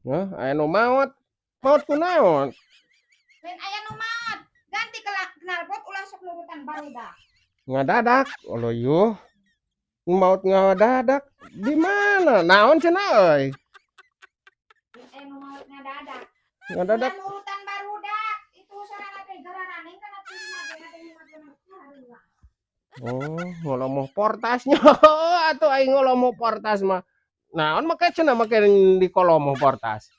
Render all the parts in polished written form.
Hah, aya nu maot. Maot kunaon? Lain aya nu maot. Ganti knalpot, ulah sok nurutan barudak. Ngadadak. Allah yuh. Maot ngadadak. Di mana? Naon cenah euy? Lain aya nu maot ngadadak. Ngadadak. Ulah nurutan barudak. Itu sarana teh garaneng kana terima ge ngadenge. Oh, ngolomoh portasnya. Atuh aing ngolomoh portas mah. Naon make cenah make dikolomoh portas?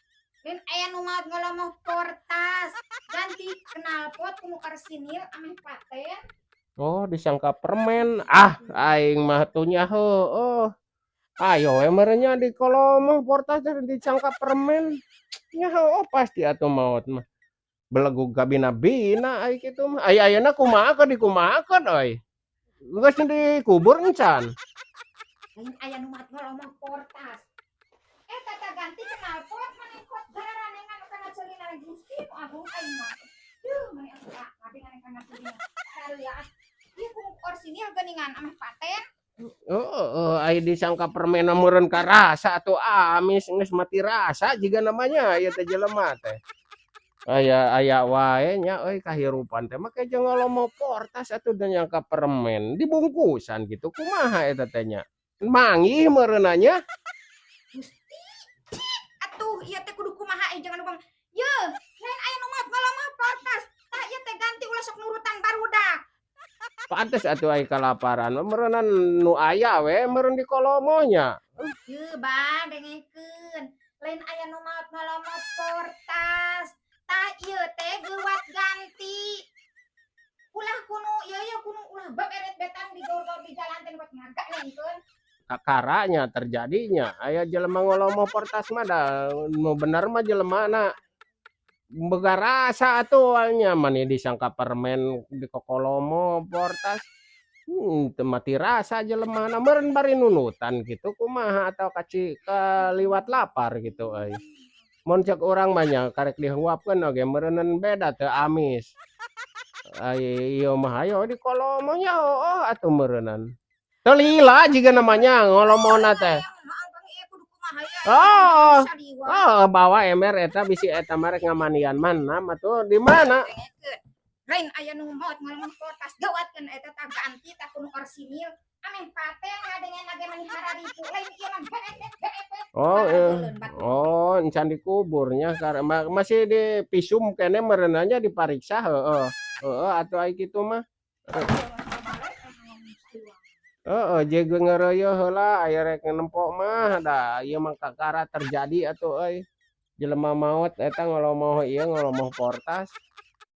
Lain aya nu maot ngolomoh portas. Ganti knalpot ku nu orsinil ameh paten. Oh, disangka permen. Ah, aing mah tuh nyaho. Oh. Ayo we meureun nya dikolomoh portas teh disangka permen. Nyaho, oh, pasti atuh maot mah. Belegug kabina-bina ai kitu mah. Ai ayeuna kumaha keur dikumahakeun euy? Geus dikubur encan? Lain aya nu maot ngolomoh portas. Eta tah ganti knalpot maneh kot garanengan kana ceulina. Gusti nu agung, aing mah. Duh, maneh atuh ah, ngadengeun kana ceulina. Sareulah. Ieu ku orsinil geuningan ameh paten. Heeh, ai disangka permen meureun karasa atuh amis, geus mati rasa jiga namanya ieu teh jelema teh. Aya aya wae nya euy kahirupan teh, make jeung ngolomoh portas atuh da nyangka permen, dibungkusan kitu kumaha eta teh nya? Manggih meureunna nya. Gusti, atuh ieu teh kudu kumaha euy, jangan lupa. Ye, lain aya nu maot ngolomoh portas. Tah, ieu teh ganti, ulah sok nurutan barudak. Pantes atuh ai kalaparan mah meureunan nu aya we meureun dikolomoh nya. Ye, bah, dengekeun. Lain aya nu maot ngolomoh portas. Tah, ieu teh geuwat ganti. Ulah kuno ieu ieu kuno ulah beberet-betan di gaur-gaur di jalan teh buat ngaganengkeun. Kakaranya terjadinya aya jelema ngolomoh portas mah, da nu bener mah jelemana boga rasa atuh nya, mani disangka permen dikokolomo portas. Teu mati rasa jelemana meureun bari nundutan kitu kumaha atau kaci kaliwat lapar gitu euy. Mun cek urang mah nya karek dihuapkeun oge meureunan beda, teu amis. Ai ieu mah hayo dikolomo nya, heueuh atuh meureunan. Teu lila jiga namanya ngolomona teh. Oh, oh, bawa ember eta, bisi eta mah rek ngamandian mana atuh di mana? Lain aya nu maot ngolomoh portas, gawatkeun eta tah, ganti tah kuno orsinil ameh paten ngadengen ge mani hararitu, lain ieu mah beet beet. Oh, oh, encan dikuburnya masih di visum keneh meureunna nya, dipariksa heueuh. Heueuh atuh ai kitu mah. Heeh, jeung ngeureuyeuh heula aya rek nempo mah, da ieu mah kakara terjadi atuh euy. Jelema maot eta ngolomoh ieu, ngolomoh portas.